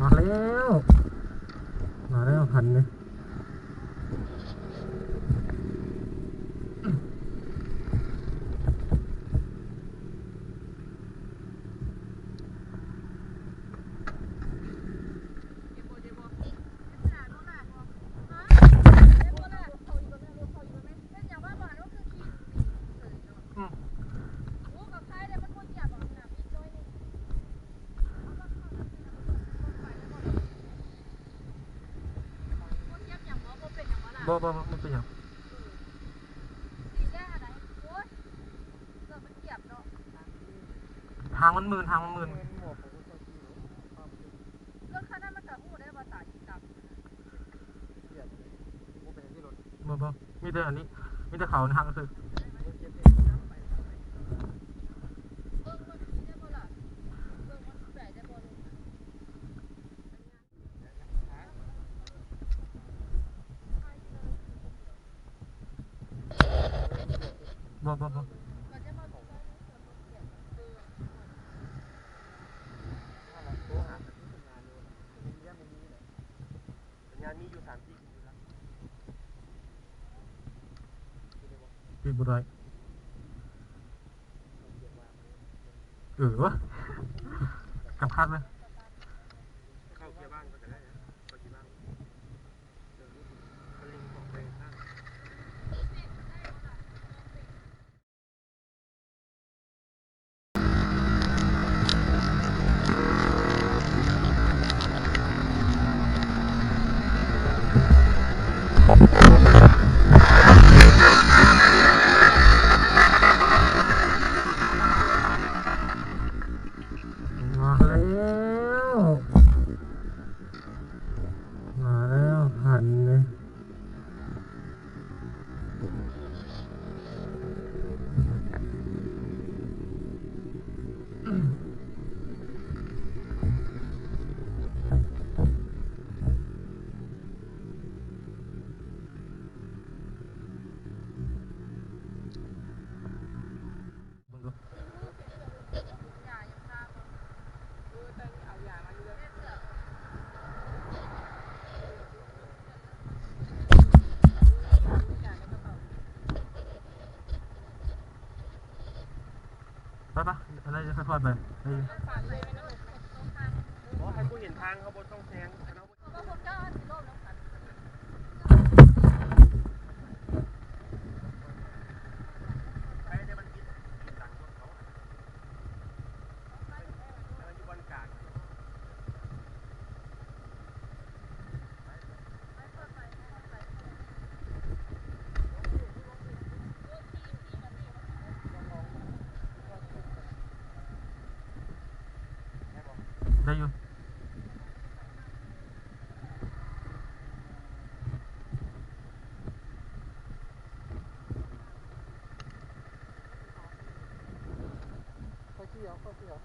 ມາແລ້ວ ມາແລ້ວ ຄັນນີ້. ບໍ່ ບໍ່ ບໍ່ ບໍ່ເປັນຫຍັງ. ຫາງມັນມື່ນ ຫາງມັນມື່ນ. ບໍ່ ບໍ່ ມີແຕ່ອັນນີ້ ມີແຕ່ເຂົາຫັກຊື່. ບໍ່ ບໍ່ ບໍ່ ສັນຍານມີຢູ່ສາມສີ່ ປິດບໍ່ໄດ້. ເອີ ສຳຄັນເລີຍ. ເຂົ້າເກຍບ້ານກ່ອນກໍໄດ້ນະ ເຂົ້າເກຍບ້ານ. ມາແລ້ວ ມາແລ້ວ ຫັນເລີຍ. ໄປ ໄປ ອັນນັ້ນຄ່ອຍໆໄປ ໄປ. ບໍ່ ຄັນບໍ່ເຫັນທາງ ເຮົາບໍ່ຕ້ອງແຊງ. ໄດ້ຢູ່. ຂ້ອຍຂີ່ເອົາ ຂ້ອຍຂີ່ເອົາ.